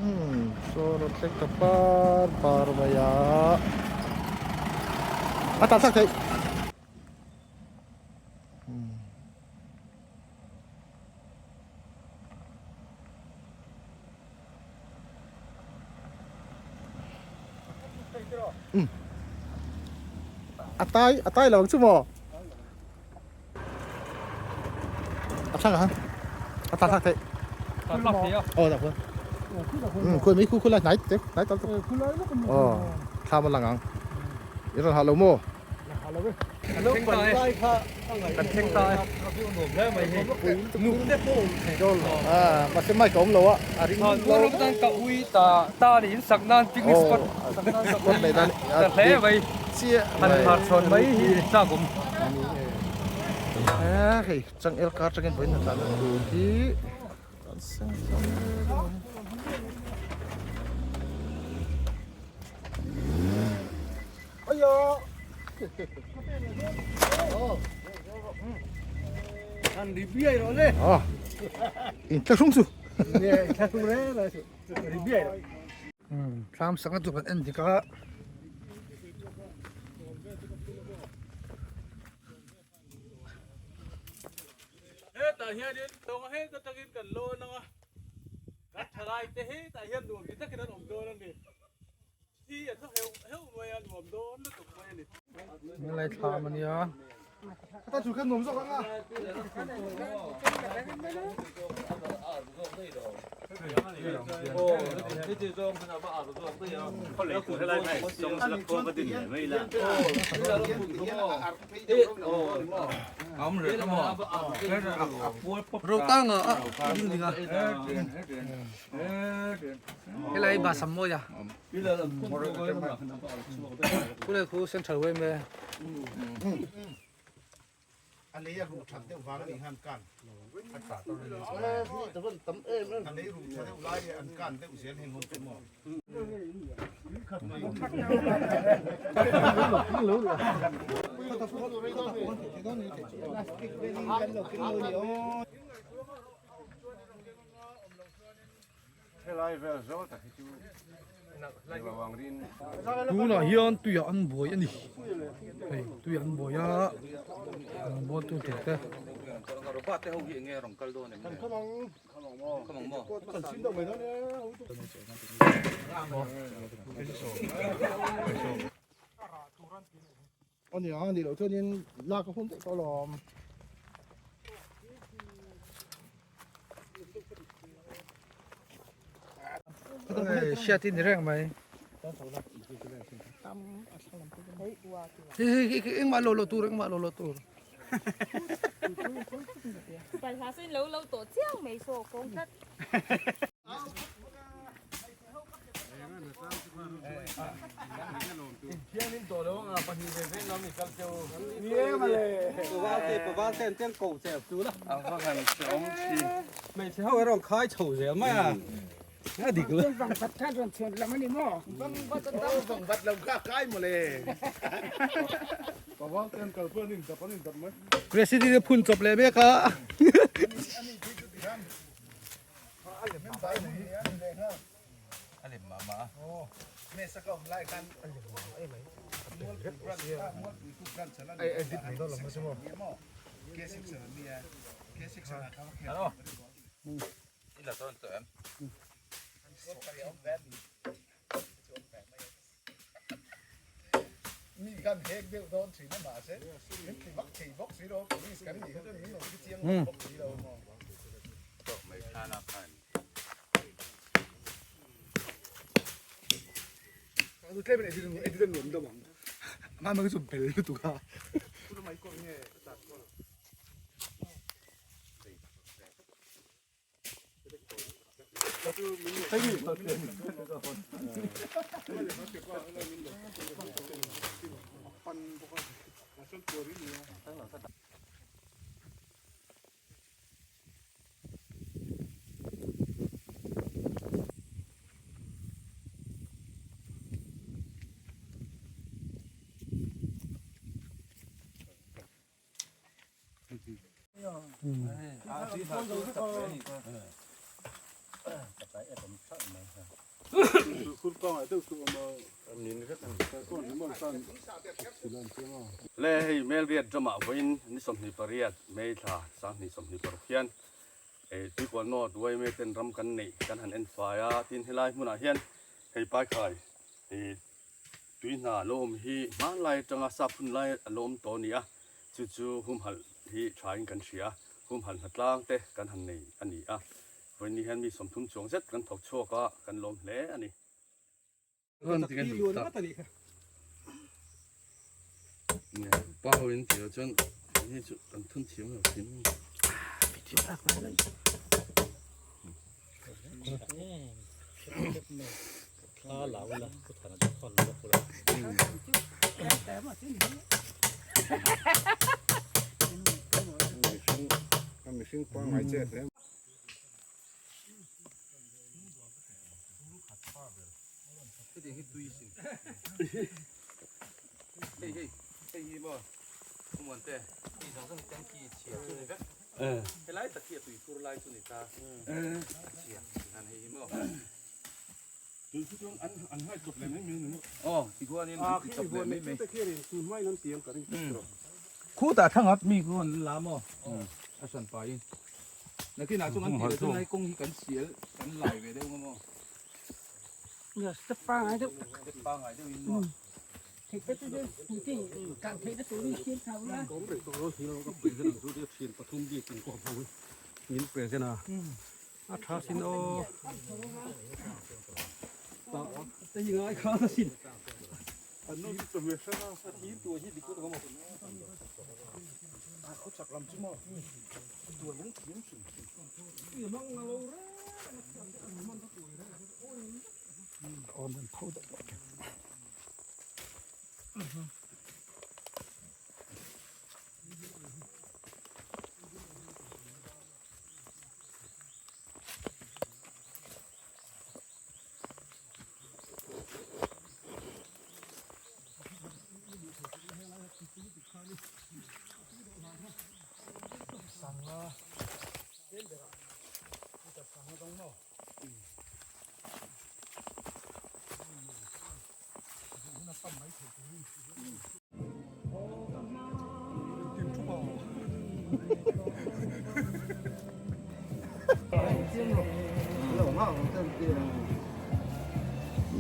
Umm chaw rawn thleng ta par par mai a a tah thlak theih umm. A tai a tai lo ang chu maw a thlang ah a tla thlak theih aw dah khuan khuan mai khu khu lai hnai te hnai tal aw thlam a lang ang i rawn hah lo maw Kan thleng ta e. Nuk te pawh awm thei dawn lo. Ah, mahse mic a awm lo a, a ring lo. Chuan ram tan ka ui ta ta ni in sak nan picnic spot sak nan ka ui ta hle mai. Han khar chhawn mai hi chak awm. Eh, hei changel kar tangin vawiin a tlan a tur hi an seng seng. Inthlahrung chu Thlam sanga chu kan en dik a. Hetah hianin tawng heta tangin kan lawn ang a, kan thalai te hetah hian nuam ti takin an awm dawn a ni. Lai thlam a nia. Ta chu khan nuam zawk ang a. Rotanga a Helai ba sam mawi a. Khulai khu central way me. A lei a ruh that deuh vang a nih khan kan a lei ruh tha deuh lai an kan deuh zel heng ho chu maw. Helai vel zawng tak hi chu lo ang rin. Tunah hian tuiah an buai a ni. Hei tuiah an buai a an bual tu tur te. Ani a nih loh chuanin lak a hun daih tawh alawm. Hei hriat hi ni reng mai. Hei hei hei engmah lo lo tur engmah lo lo tur. Balhla saw in lo lo tawh chiang mai saw kawng tlat. President phun chawp leh mek a. Le hei Melriat ramah vawiin ni 28 May thla 2026 hian Tuikual North yma ten ram kan neih kan han en fai a, tin helai hmunah hian hei Paikhai tui hna lo awm hi hmanlai atanga sap hun lai a lo awm tawh a ni a, chu chu humhalh hi thain kan hria a, humhalh hnatlang te kan han nei a ni a, vawiin ni hian mi 30 chuang zet kan thawk chhuak a, kan lawm hle a ni. Pa ho in tih chuan hei chu kan thun thiam lo hrim. Mihring pangngai chet hle. Khutah thanghat mi khu an la maw a hran pahin nakinah chuan an tih leh chuan hei kawng hi kan sial kan lai ve deuh nga maw Step pangai deuh step pangai deuh in maw theih te chu scooty kang theih na turin siam tha ula thian pathum bik in kawp ho min present a a tha sin aw ta hi ngai kha na sin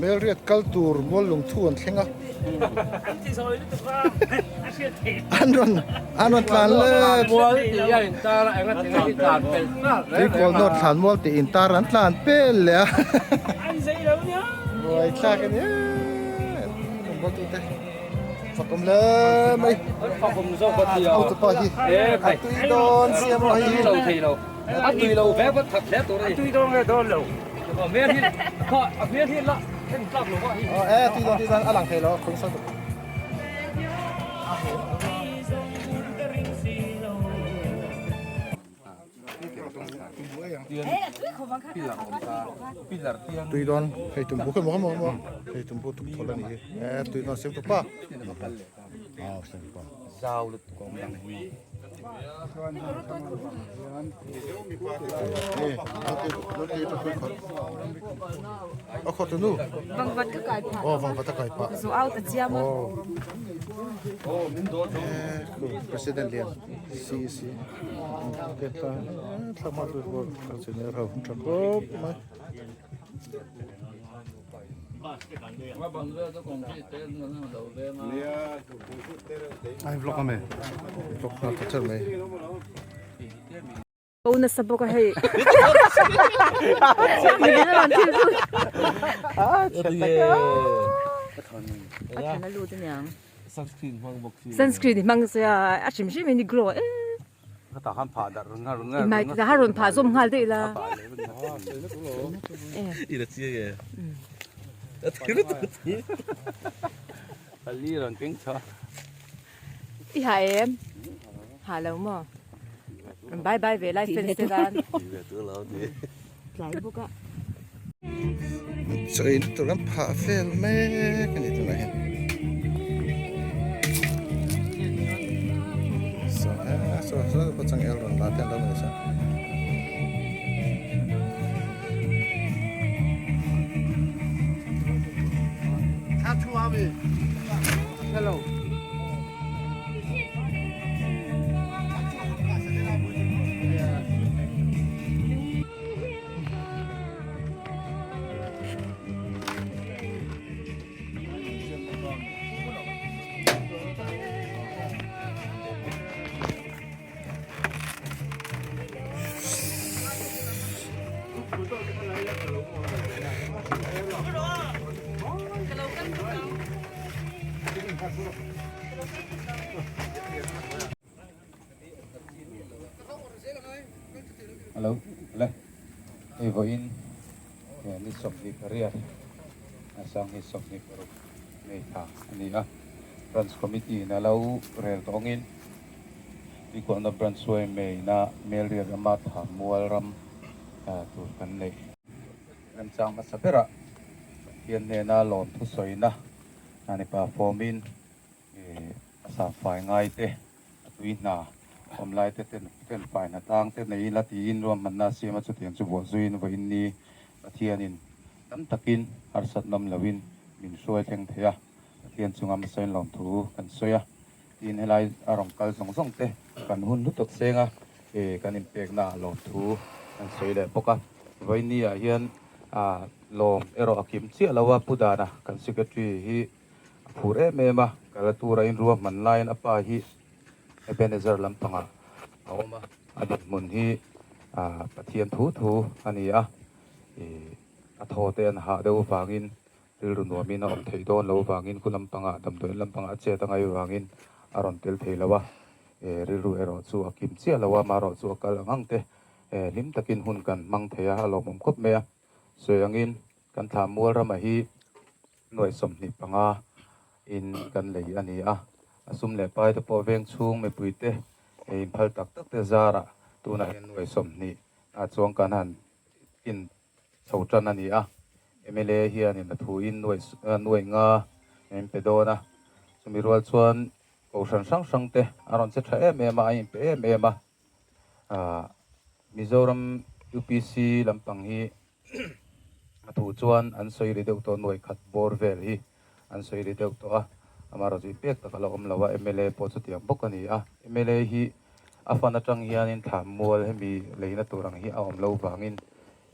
Melriat kal tur mual lungthu an thleng a. An rawn an rawn tlan le. Tuikawl nawt thlan mual tih intar an tlan pel leh a. Buai thlak a nia. Tute fakawm hle mai. Fakawm zawk a tia. Hotupa hi a tui dawn sia maw hei hi. A tui lo thei lo. A tui lo ve vat that hle tur a ni. A tui dawn nge dawn lo. A hmel hi kha a hmel hi la en tlak lo va hi. E tui dawn tui dawn a lang thei lo khawng sawn tuk. Tui dawn hei tumbu kha maw maw maw hei tumbu tuk thawl a ni hi e tui dawn siam tupa aw siam tupa zau lutuk awm lang a khawt nu vangvat ka kai phah aw vangvat a kai phah zo out a chiam a president lian CEC te thlama tu pawh kan senior ho tha khawp mai. Ai vlog ame vlog nghal ta cher mai. Ko nasa bawk a hei. A than a lut aniang. Sunscreen hmang bawk si. Sunscreen hmang sia a hrim hrim in i glow e. Ka ta khan phah darh reng reng. I mai ta ha rawn phah zawm nghal daih la. I la chiang e. A thil tu thi. Ali rawn keng tha. I ha em? Ha lo maw? Bye bye ve lai fans te tan. Ve tu lo ni. Tlai bawk a. Chaw in tur an phah vel mek a ni tunah hian. Saw saw saw pawh changel rawn la te an lo ni sa. Hello le hei vawiin ni 28 a sang hi 26 May thla a ni a Branch Committee in a lo rel tawngin Tuikualna Branch Suai May na Melriat rama Thamual ram tur kan neih remchang hmasa berah Pathian hnena lawm thusawina a ni pa fawmin A safai ngai te, a tui hna awm lai te ten fai hna tlang te nei ila tiin ruahmanna a siam a, chutiang chu buah zuiin vawiin ni Pathianin tam takin harsat nawm loin min hruai thleng thei a, Pathian chunga hmasain lawmthu kan sawi a, tin helai a rawn kal zawng zawng te kan hun lutuk seng a, kan inpekna ah lawmthu kan sawi leh bawk a, vawiin ni ah hian lawm erawh a kim chiah lo a, Pu Dana kan Secretary hi A phur em em a, kal a tura in ruahman laiin a pa hi Ebenezer lampangah a awm a, a dinhmun hi Pathian thu thu a ni a, ih a thaw te an hah deuh avangin rilru nuamin a awm theih dawn loh avangin khu lampangah damdawiin lampangah a chet a ngaih avangin a rawn tel thei lo a, ih rilru erawh chu a kim chiah lo a, amaherawh chu a kal ang ang te hlim takin hun kan hmang thei a, a lawmawm khawp mai a, sawi angin kan thlah mual ramah hi. Nuaih 25 in kan lei a ni a, a sum leh pai te pawh veng chhung mipui te inphal tak tak te zarah tunah hian nuaih 20 ah chuan kan han in chho tan a ni a, mla hianin a thu in nuaih nuaih nga min pe dawn a, chumi rual chuan kohhran hrang hrang te a rawn che tha em em a, a inpe em em a, ah Mizoram UPC lampang hi A thu chuan an sawi ri deuh tawh nuai khat bawr vel hi an sawi ri deuh tawh a, amaherawh chu pek tak a la awm lo a, mla pawh chutiang bawk a ni a, mla hi a fan atang hianin thla mual hemi leina tur ang hi a awm lo vangin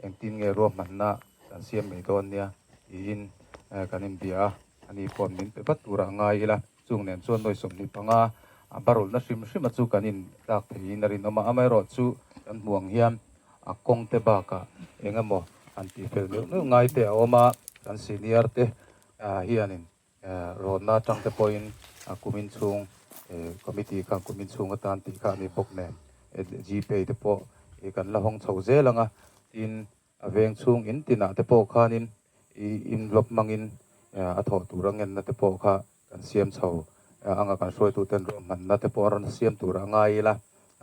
engtin nge ruahmanna kan siam mai dawn nia tiin kan inbia a, ani pawh min pe vat turah a ngai ila, chung nen chuan nuai 25 a barulhna hrim hrim a chu kan intlak theiin a rinawm a, amaherawh chu kan hmuh ang hian a kawng te bakah eng emaw an tih fel neuh neuh ngai te a awm a, kan senior te hianin rawnna atang te pawhin a kumin chhung committee khan kumin chhung atan tih kha a ni bawk nen gpay te pawh kan la hawng chho zel ang a, tin a veng chhung in tinah te pawh khanin i envelope hmangin a thawh tur a ngenna te pawh kha kan siam chho anga kan hruaituten ruahmanna te pawh a rawn siam tur a ngai ila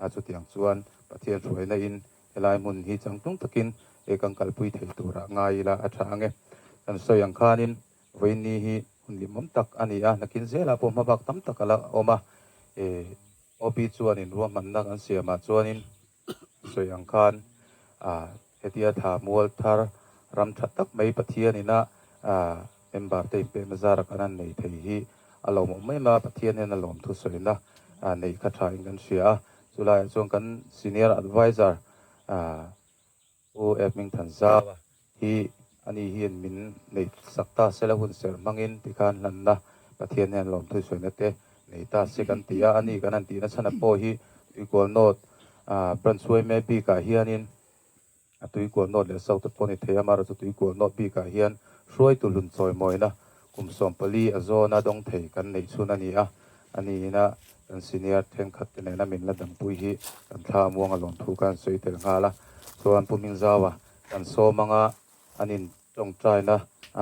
a chutiang chuan Pathian hruaina in helai hmun hi changtlung takin he kan kalpui thei tur a ngai ila a tha ange. Kan sawi ang khanin vawiinni hi hun limawm tak a ni a, nakin zelah pawh hmabak tam tak a la awm a, OB chuanin ruahmanna kan siamah chuanin sawi ang khan hetia tha mual thar ram tha tak mai Pathian ina member te inpekna zara kan han nei thei hi a lawmawm mai mai a, Pathian hian a lawm thusawina neih kha tha in kan hria a, chulaiah chuan kan senior adviser Pu Edming Thanzau hi ani hian min neih sak ta sela hun serh hmangin tikhan hlanna Pathian hian lawm thusawiina te nei ta se kan ti a, ani kan han tihna chhan a pawh hi Tuikual North branch huaime bikah hianin a Tuikual North leh South te pawh a ni thei a, amaherawhchu Tuikual North bikah hian hruaitu hlun chawimawina kum 14 a zawna dawng thei kan neih chhun a ni a, ani ina kan senior thenkhat te nena min la dampui hi kan thla muang a lawmthu kha an sawi tel nghal a, chuan Pu Hmingzaua kan sawm anga an in tawngtaina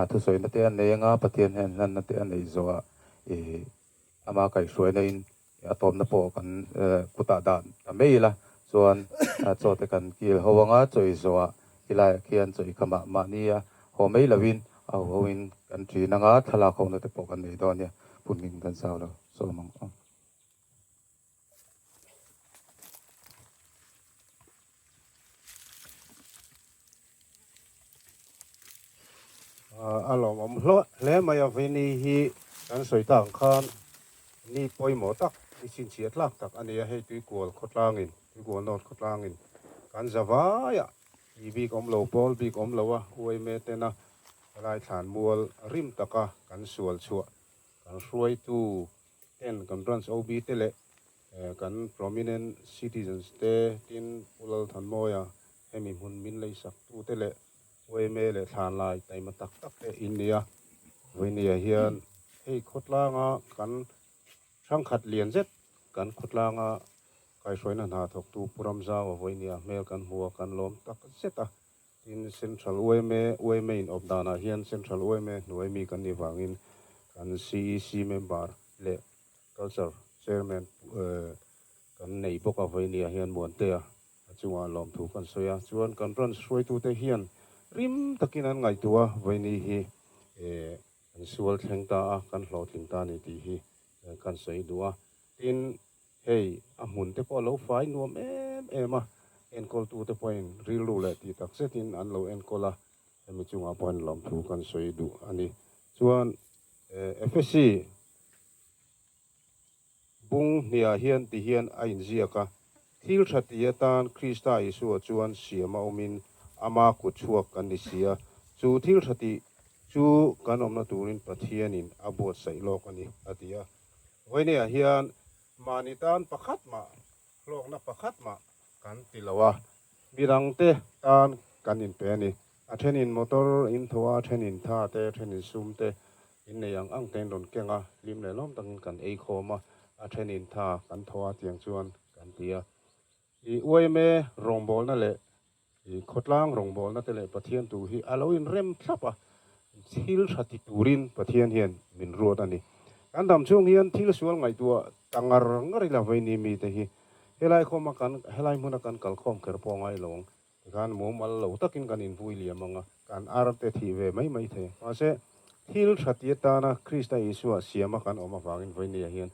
thusawina te an nei anga Pathian hian hlanna te a neih zawhah ih ama kaihhruaina in a tawpna pawh kan kutah dah ta mai ila chuan chaw te kan kil ho anga chaw ei zawhah helaiah khian chaw ei khamah mahni a haw mai lovin a ho hoin kan ṭin anga thlalak hona te pawh kan nei dawn nia Pu Hming kan zau lo sawm ang aw. A lawmawm hlawh hle mai a, Veni hi kan sawi tak ang khan ni pawimawh tak, ni chhinchhiah tlak tak a ni a, hei Tuikual khawtlangin, Tuikual North khawtlangin kan za vaiah mi bik awm lo, pawl bik awm lo a, uaime tena helai thlan mual rim taka kan sual chhuah kan hruaitu ten kan branch OB te leh kan prominent citizens te tin Pu Lalthanmawia hemi hmun min leisak tu te leh Uaime leh thlanlai taima tak tak te in nia. Vawinia hian hei khawtlanga kan hrangkhat lian zet kan khawtlanga kaihhruaina hna thawktu Pu Ramzau a vawinia hmel kan hmu a kan lawm tak zet a. Tin, Central Uaime, Uaime in awp danah hian Central Uaime hnuai mi kan nih vangin kan CEC member leh Culture Chairman kan nei bawk a vawinia hian Muantea A chungah lawmthu kan sawi a, chuan kan branch hruaitute hian rim takin an ngaihtuah a, vawiini hi kan sual thleng ta a, kan hlawhtling ta a ni tih hi kan sawi duh a. Tin, hei a hmun te pawh a lo fai nuam em em a, enkawltute pawhin rilru leh tih tak zetin an lo enkawl a, hemi chungah pawhin lawmthu kan sawi duh a ni. Chuan Efesi. Bung hniah hian ti hian a inziak a, Thil tha ti atan Krista Isua chuan siam a awmin ama kut chhuak kan ni si a, chu thil tha tih chu kan awmna turin Pathianin a buatsaih lawk a ni, a ti a. Vawineah hian mahni tan pakhat mah hlawkna pakhat mah kan ti lo a, midangte tan kan inpe a ni. A thenin motor in tho a, a thenin tha te, a thenin sum te in nei ang ang tein rawn keng a, hlim leh lawm takin kan ei khawm a, a thenin tha kan tho a tiang chuan kan ti a. I uaime rawngbawlna leh i khawtlang rawngbawlna te leh Pathian tu hi a lo inrem thlap a, thil tha ti turin Pathian hian min ruat a ni. Kan dam chhung hian thil sual ngaihtuah ta ngar ngar ila vaini mite hi helai khawma kan helai hmuna kan kal khawm kher pawh ngai lo ang. Tikhan mumal lo takin kan invui liam ang a, kan ar te thih ve mai mai thei. Mahse, thil tha ti atana Krista Isua siama kan awm avangin vawinia hian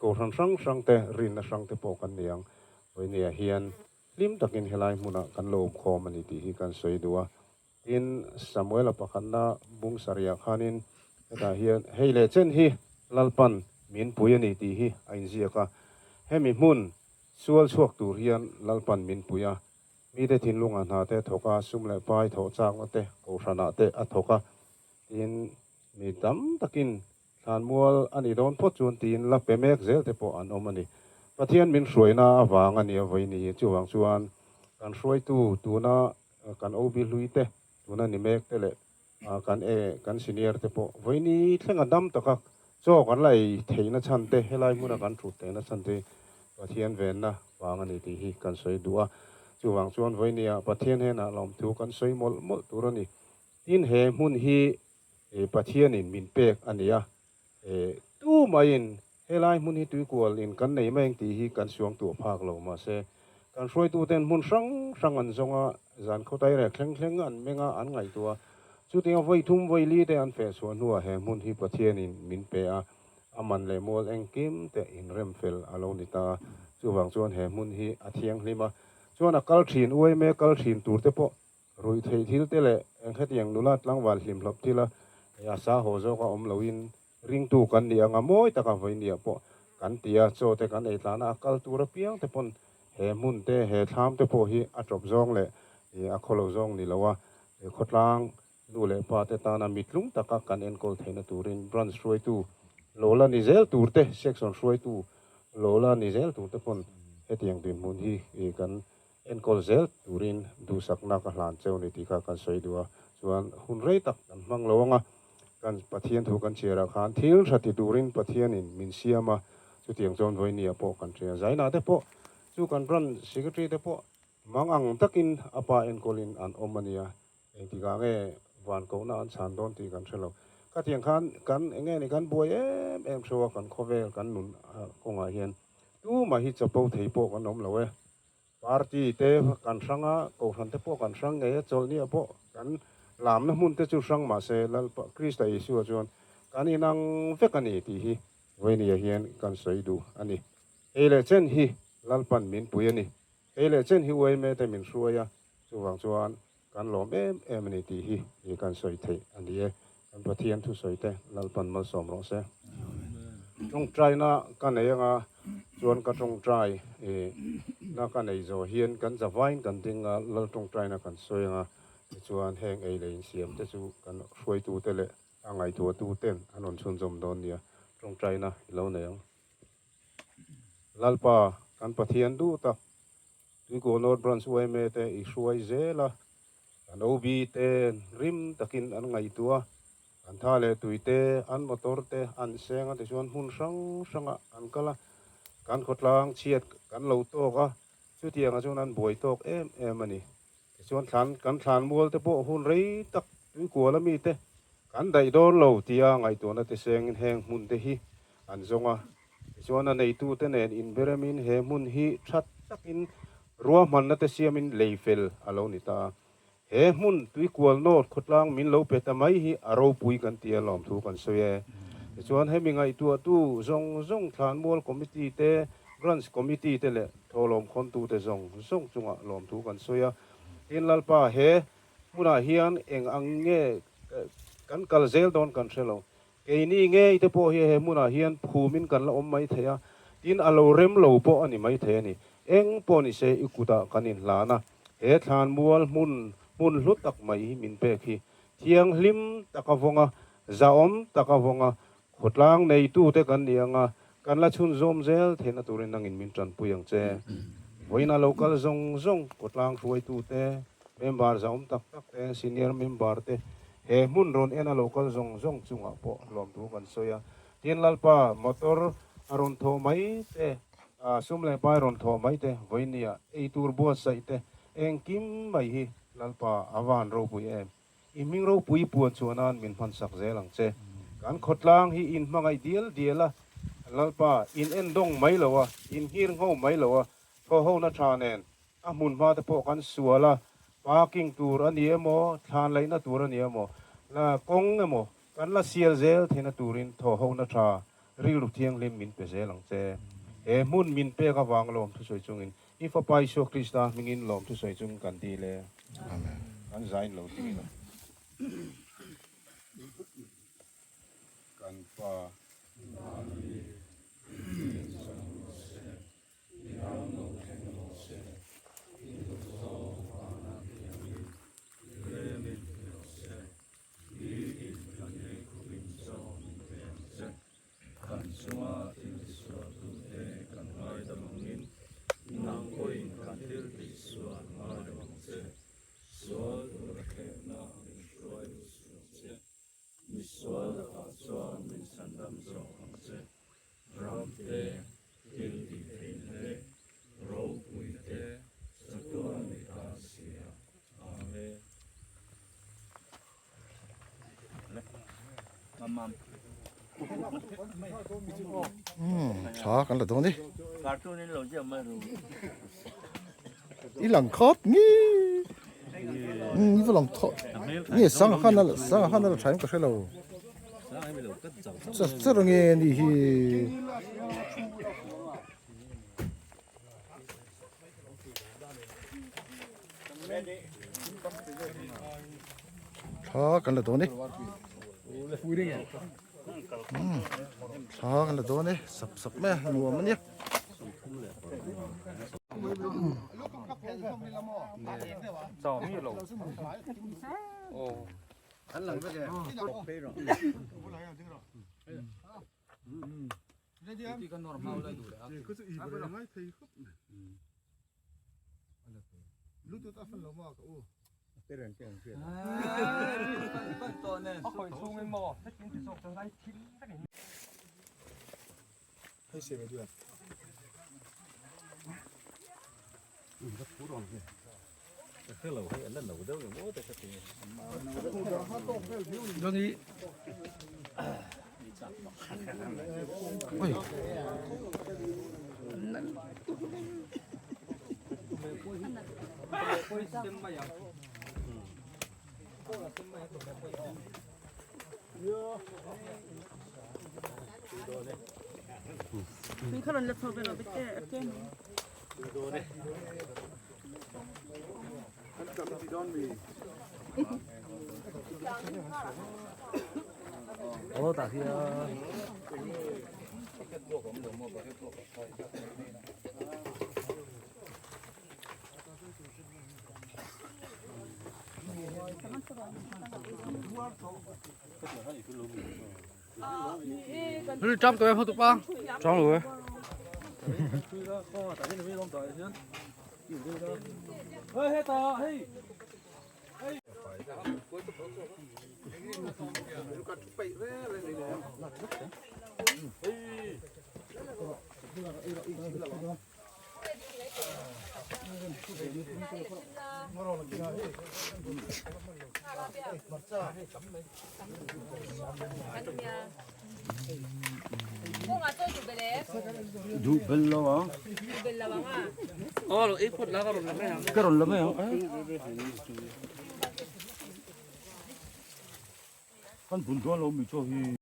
Kohhran hrang hrang te, rinna hrang te pawh kan nei ang. Vawinia hian hlim takin helai hmunah kan lo awm khawm a ni tih hi kan sawi duh a. Tin, Samuela pakhatna bung sarihah khanin hetah hian hei leh chen hi Lalpan min pui a ni tih hi a inziak a. Hemi hmun sual chhuak tur hian Lalpan min pui a, Mite thinlunga hna te thawk a, sum leh pai thawh chakna te kohhranah te a thawk a, tiin mi tam takin thlanmual a nih dawn phawt chuan tiin la pe mek zel te pawh an awm a ni. Pathian min hruaina avang a nia vawi ni hi, chuvang chuan kan hruaitu tuna kan OB hlui te, tuna ni mek te leh kan e kan senior te pawh vawi ni thlenga dam taka chaw kan la ei theihna chhan te, helai hmuna kan thut theihna chhan te Pathian venna vang a ni tih hi kan sawi duh a. Chuvang chuan vawi nia Pathian henah lawmthu kan sawi mawlh mawlh tur a ni. Tin he hmun hi Pathianin min pek a ni a, tumaiin helai hmun hi tuikual in kan nei mai ang tih hi kan suang tuah phak lo. Mahse kan hruaituten hmun hrang hrang an zawng a, zan khawtai rek thleng thleng an meng a, an ngaihtuah a. Chutianga vawi thum vawi li te an feh chhuah hnuah he hmun hi Pathianin min pe a, a man leh mual engkim te inrem fel a lo ni ta a. Chuvang chuan he hmun hi a thianghlim a, chuan a kal thin uaime kal thin tur te pawh Ruih theih thil te leh eng hetiang nula tlangval hlimhlawp thila a sa haw zawka awm loin ringtu kan nih anga mawi taka vawinia pawh kan ti a, chaw te kan ei tlana a kal tur apiang te pawn he hmun te he thlam te pawh hi a tawp zawng leh a khawlo zawng ni lo a, khawtlang nu leh pa te tana mitlung taka kan enkawl theihna turin branch hruaitu Lola ni zel tur te, section hruaitu Lola ni zel tur te pawn hetiang dinhmun hi kan Enkawl zel turin duhsakna ka hlan cheu ni tih kha kan sawi duh a, chuan hun rei tak kan hmang lo ang a, kan Pathian thu kan chhiarah khan thil tha ti turin Pathianin min siam a, chutiang chuan vawinia pawh kan hria. Zainah te pawh chu kan ran secretary te pawh mang ang takin a pa enkawlin an awm a nia, engtikah nge van kohna an chhan dawn tih kan hre lo. Khatiang khan kan eng nge ni kan buai em em hreuh a, kan khawvel kan nun kawngah hian tumah hi chapo thei pawh kan awm lo e. Party te kan hrang a, Kohhran te pawh kan hrang ngei a, chawlhniah pawh kan lamna hmun te chu hrang mahse Lalpa Krista Isua chuan kan inang vek a ni tih hi vawinia hian kan sawi duh a ni. Ei leh chen hi Lalpan min pui a ni. Ei leh chen hi uaime te min hruai a, chuvang chuan kan lawm em em a ni tih hi kan sawi theih a ni e. Kan Pathian thusawi te Lalpan malsawm rawh se. Tawngtaina ka nei anga chuan ka tawngtai na ka nei zawh hian kan zavain kan ding a, Lal tawngtaina kan sawi anga tichuan heng ei leh insiam te chu kan hruaitu te leh a ngaihtuahtu ten an rawn chhunzawm dawn nia. Tawngtaina i lo nei ang. Lalpa kan Pathian duh tak Tuikua North Branch yma te i hruai zel a, Kan OB te rim takin an ngaihtuah a, an tha leh tui te, an motor te an seng a tichuan hmun hrang hrangah an kal a, kan khawtlang chhiat kan lo tawk a, chutiangah chuan an buai tawk em em a ni. Tichuan thlan kan thlan mual te pawh hun rei tak tuikual ami te kan daih dawn lo tia ngaihtuahna te sengin heng hmun te hi an zawng a, tichuan a neitute nen inberemin he hmun hi tha takin ruahmanna te siamin lei fel a lo ni ta a. He hmun Tuikual North khawtlang min lo pe ta mai hi a ropui kan ti a lawmthu kan sawi e. Tichuan hemi ngaihtuahtu zawng zawng Thlanmual Committee te, Branch Committee te leh thawhlawmkhawntute zawng zawng chungah lawmthu kan sawi a. Tin Lalpa he hmunah hian eng ang nge kan kal zel dawn kan hre lo. Keini ngei te pawh hi he hmunah hian phumin kan la awm mai thei a, tin a lo rem lo pawh a ni mai thei a ni. Eng pawh ni se i kutah kan inhlan a, he thlanmual hmun hmun hlu tak mai hi min pek hi thianghlim taka vawng a, zahawm taka vawng a, khawtlang neitute kan ni ang a, kan la chhunzawm zel theihna turin nangin min tanpui ang che. Vawiin a lo kal zawng zawng khawtlang hruaitute, Member zahawm tak tak te, senior member te, he hmun rawn en a lo kal zawng zawng chungah pawh hlawmthu kan sawi a. Tin, Lalpa motor a rawn thawh mai te, sum leh pai rawn thawh mai te, vawinia ei tur buatsaih te, engkim mai hi Lalpa a van ropui em. I hming ropui puan chhuah nan min hmansak zel ang che. Kan khawtlang hi in hmangaih dial dial a, Lalpa in endawng mai lo a, in nghirngho mai lo a, thawhhona tha nen A hmun hma te pawh kan sual a, parking tur a ni emaw, thlan laihna tur a ni emaw, la kawng emaw kan la sial zel theihna turin thawhhona tha rilru thianghlim min pe zel ang che. He hmun min pek avang lawmthusawi chungin i Fapa Isua Krista hmingin lawmthusawi chung kan dil e. Amen. Kan zain lo dil a. Kan Pa. I ram lo thleng rawh se, i duhzawng vana tiangin i remin ti rawh se, i in kan ei khupin chaw min pe ang che. Kan chunga thil tisualtute kan ngaidam angin, nang pawhin kan thil tihsual ngaidam ang che. Sual tura thlehna min hruai luh ang che. Misual lakah chuan min chhandam zawk ang che. Ram te, thil tih theihna te, ropui te, chatuan ni ta si a. Amen. Thla kan la dawn e. I lang khawp nge. I va lang thawh. Nge sanga khan a sanga khan a la tha em ka hre lo. Char char nge ni hi. Thla kan la dawn e. Thla kan la dawn e sap sap mai a nuam a nia. Aw tah hian. Cham tụi em không tụi ba. Cham rồi. Du bel lo ang. Ờ, rồi ít phút lá có rồi làm mấy Cái rồi làm mấy hả? Kan bun lo mi cho hi.